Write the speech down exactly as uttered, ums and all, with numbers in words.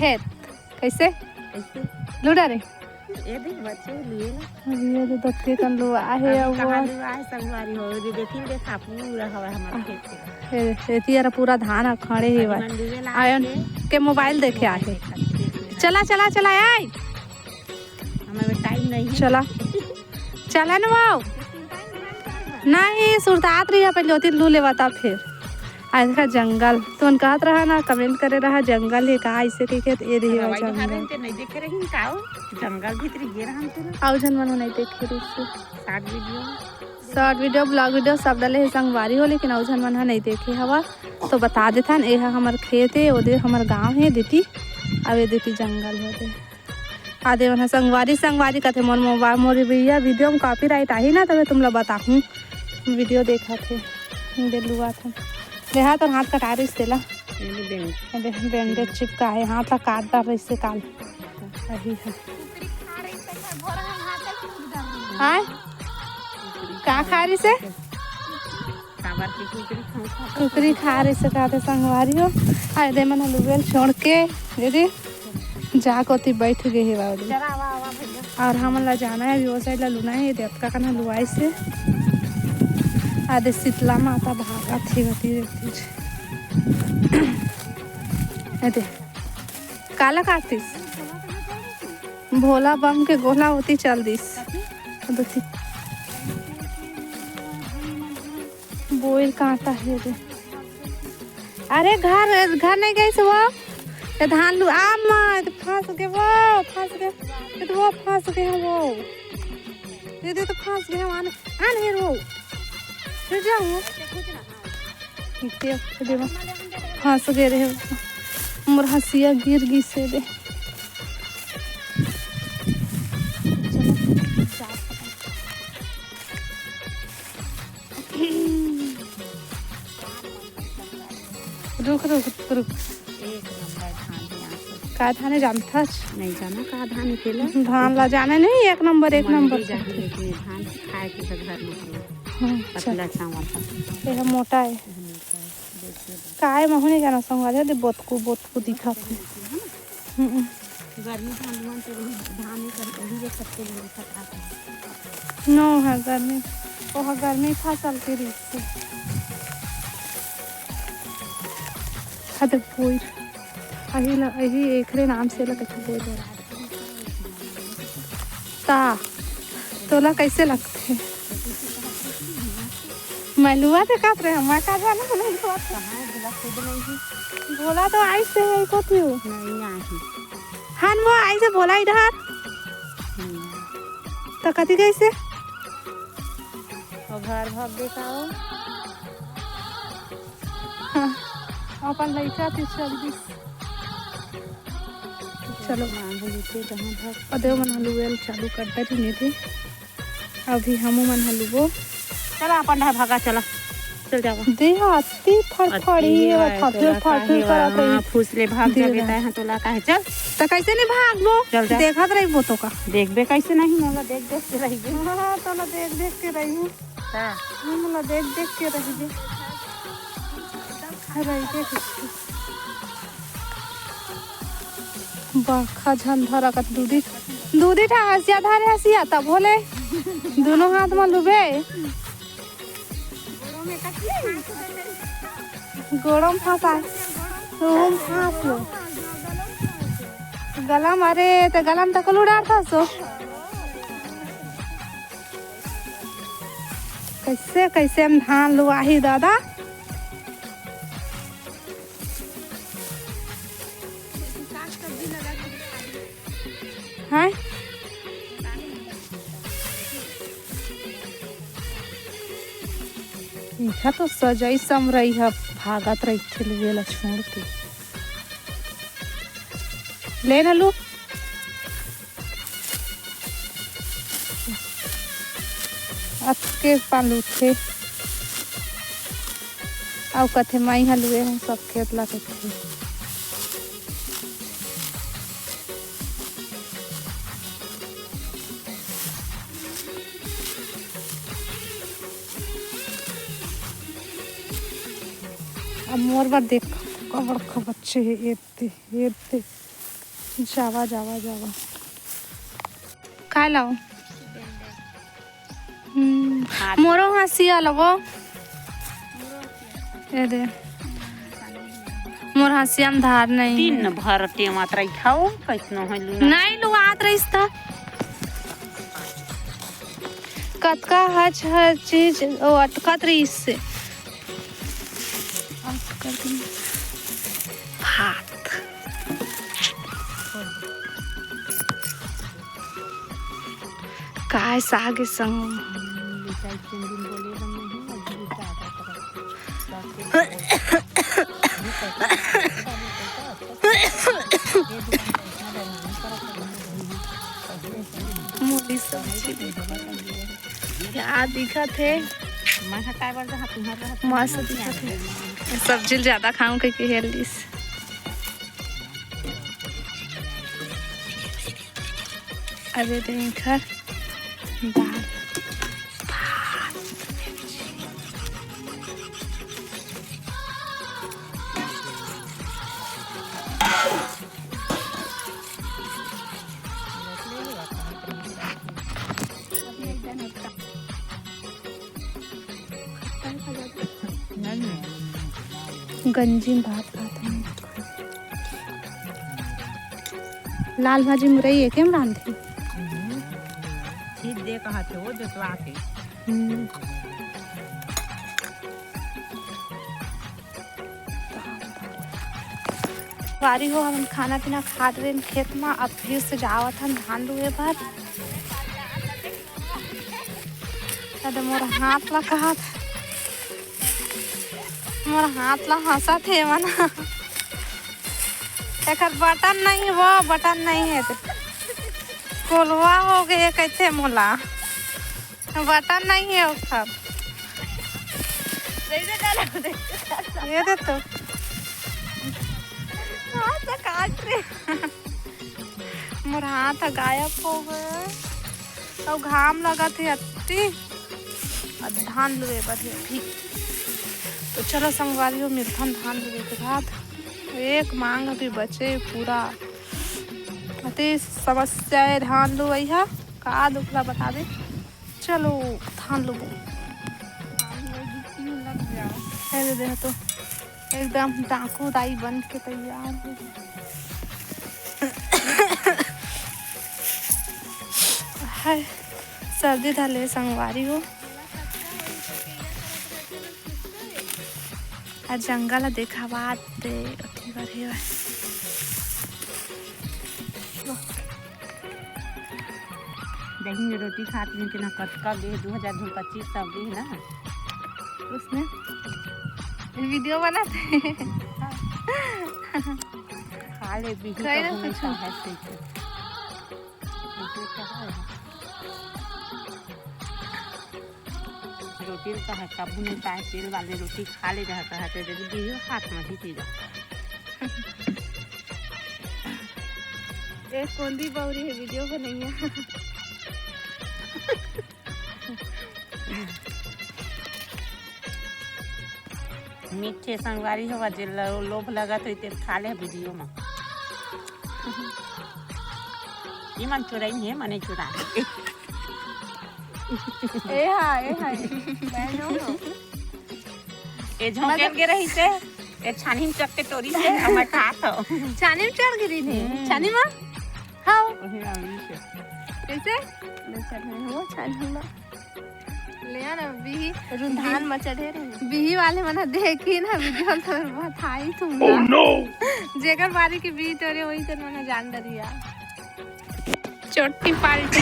खेत। कैसे? कैसे? लुड़ा रे। ये देख बच्चे लिए ना। अभी ये तो दतके कन लुआ हे, अभी अब कहाँ वो लुआ हे, संगवारी हो, ये देखी, देखा, पूरा हवा हमारे खेत के। ए, एती अरा पूरा धान ह खड़े हे अभी भाई। मन लुए ला आयन के। के मोबाइल देखे आहे। चला, चला, चला, आय। हमारे टाइम नहीं है। चला। चला न वो। नहीं, सुरतात रही है पहले, ओती लू लेवा ता फिर। आज का जंगल। तुमन कहत रहा ना, कमेंट करे रहा, जंगल हे का, ऐसे कह के, ये रही हवा हवाई जहाज जंगल। ते नहीं देखे रही का हो? जंगल भीतरी गे रहन ते ना। आउ झन मन नहीं देखे रही से। Short video. Short video, blog video सब डाले हे संगवारी हो, लेकिन आउ झन मन ह नहीं देखे हवा। तो बता देथन, ये ह हमर खेत हे, ओदे हमर गांव हे दीदी, अब ये दीदी जंगल हे दे। आदे मन ह संगवारी, संगवारी कथे, मोर मोबाइल, मोर भैया वीडियो में कॉपीराइट आही ना, तबे तुमला बताहूँ। वीडियो देखत हे, दे लुआत हे। देहा तोर हाथ कटा रहिस तेला। ये भी बैंड। ये दे, बैंडेज चिपका हे, हाथ ला काट डार रहिस हे काल। अही हे। आय? का खा रहिस हे? काबर के कुकरी खाऊं, खाऊं। कुकरी खा रहिस हे, का दे संगवारी हो। आय दे मन लुबेल छोड़ के, दीदी, जाके ओती बैठ गे हे बाबू। चला, आवा, आवा भैया। और हमन ला जाना हे अभी वो साइड ला लुना हे, ये दे अतका कना लुआइस हे। आदे शीतला माता भागत हे, ओती रहती हे। ये दे, काला काटतिस? भोला बम के गोला ओती चल दिस। देखी। बोइर कांटा हे रे। अरे घर, घर नहीं गइस वो। ये धान लू, आ माँ, ये तो फंस गे वो, फंस गे। ये तो वो फंस गे हे वो। ये तो फंस गे हे, आन, आन हे वो। फिर जाऊँ। देख, देख, फंस गे रहे। मोर हंसिया गिर गिस हे दे। रुक, रुक, रुक। एक नंबर धान हे यहाँ से। का धान हे जानथस? नहीं जाना का धान हे तेला। धान ला जाने नहीं, एक नंबर, एक नंबर। जाही लेकिन ये धान खाए के तो घर में हो। हाँ, अच्छा। पतला चावल का। ये ह मोटा हे। हम्म, मोटा हे। देखिए बस। काय महू नहीं जाना संगवारी, दे बोतकू, बोतकू दिखत हे। हम्म। गर्मी धान मन तो वही धान ही कर, वही जे खत्ते बने खता। नो है गर्मी, वो है गर्मी फसल के रीत से। खत बोइर। अही ला, अही एकरे नाम से ला कथे बोइर। ता, तोला कैसे लगथे? मैं लुआ देखत रहे, मैं का जाना, नहीं लुआ। कहाँ है? बोला खुद नहीं है। बोला तो आई से है, को थी। नहीं आई। हन वो आई से बोला इधर। हम्म। तो कथी कैसे? और घर भाग देखाओ। हाँ, अपन लइका थी चल दिस। चलो। हाँ, बोलते कहाँ भाग। अदे मन लुएल चालू कर दे नहीं थे। अभी हमू मन ह लुबो। चला अपन डहा भागा, चला। चल जावा। दे अति फड़फड़ी अति हे, वाय, फड़फड़, तोला फड़फड़ काहे करत वा? रही। हाँ, फुसले भाग दे जाबे रहा। तै ह, तोला काहे? चल। त कैसे नहीं भागबो? चल जा। देखत रहिबो तो का? देखबे कैसे नहीं, मोला देख देख के रहिबे। हाँ, तोला देख देख के रही हूँ। हाँ। मोला देख देख के रहिबे। रही देख। बड़खा झन धरा कत दूधी, दूधी ठा हसिया धरे हसिया तब होले। दोनों हाथ में लुबे। गोड़ों में फंसा। ओम फंस लो। गला में, अरे, तो गला में तक उड़ार था सो। कैसे, कैसे हम धान लुआही दादा। हैं? इहाँ तो सजई समरई ह भागत रहिथे लुए ला छोड़ के। ले न लू। अतके पालूथे। अउ कथे, "माई ह लुए हूँ सब खेत ला," कथे। अब मोर बर देख, का बड़का बच्चे हे, एते, एते। जावा, जावा, जावा। काय लाओ? हम्म, हाँ। मोरो हंसिया लगो। ये दे। मोर हंसिया में धार नहीं तीन है। भर टेमात रही खाओ, कैसनो है लूना। नहीं लुआत रहीस त। कतका हच हर चीज ओ अटकत रहीस से। भात। काय साग ए संग। मूली सब्जी। क्या दिखत हे? मस्त दिखत हे। सब्जी ल ज्यादा खाऊं कहिके हेल दिस। अरे रे, एखर दाल, भात, गंजी में भात खात हन। लाल भाजी मुरई एके में रांधथे। हम्म। छीट दे कहत हे, वो जोतवा के। हम्म। बारी हो, हमन खाना पीना खा डरेन खेत मा, अब फिर से जावत हन धान लुए बर। अरे मोर हाथ ला कहत, मोर हाथ ला हंसत हे मन। एकर बटन नहीं, वो बटन नहीं है, कोलवा हो गए कहते मोला। बटन नहीं है ओखर। ये दे तो। हाथ से काट रे। मोर हाथ ह गायब हो गए। अउ घाम लगत हे अति। अब धान लुए बर हे अभी। तो चलो संगवारी हो, मिलथन धान लुए के बाद। एक मांग अभी बचे पूरा। अति समस्या हे धान लुवई ह। का दुख ला बताबे। चलो, धान लुबो। अरे देख तो, एकदम डाकू दाई बन के तैयार हो। हाय, सर्दी धले संगवारी हो। आ जंगल देखावात दे, अति बर हे भाई। दही में रोटी खात रही कि ना, कतका गे, दू हजार धुन पच्चीस सौ गे ना। उसने वीडियो बनाते। खा ले, बिही कहीं ना कभी कुछ। चाहे से तो। उसमें क्या है? रोटी ल कहा, कभू नहीं पाए तेल वाले रोटी खा ले रहा कहा, तो जब बिही हाथ में ही पी जा। ए, कोंदी बौरी हे, वीडियो बनैया। मीठे संगवारी हो, जे लो-, लोभ लगत होई, ते खा ले वीडियो में। ये मन चुराई नहीं है, मने चुरा। ए हा, ए हा, ए। मैं नो हो। ए झोंकेल के रही से। ए छानी में चढ़ के टोरी से, अब मैं खात हूँ। छानी में चढ़ गिरी ने। हम्म। छानी में? हाँ। वही आदमी से। कैसे? ले चढ़ रहे हो छानी में। ले आ ना, बिही। रुंधान में चढ़े रहे। बिही वाले मन देखी ना वीडियो तो बहुत हाई तुम ना। Oh no! जेकर बारी के बिही टोरे वही तो मन जान डरिया। चोटी पार्टी।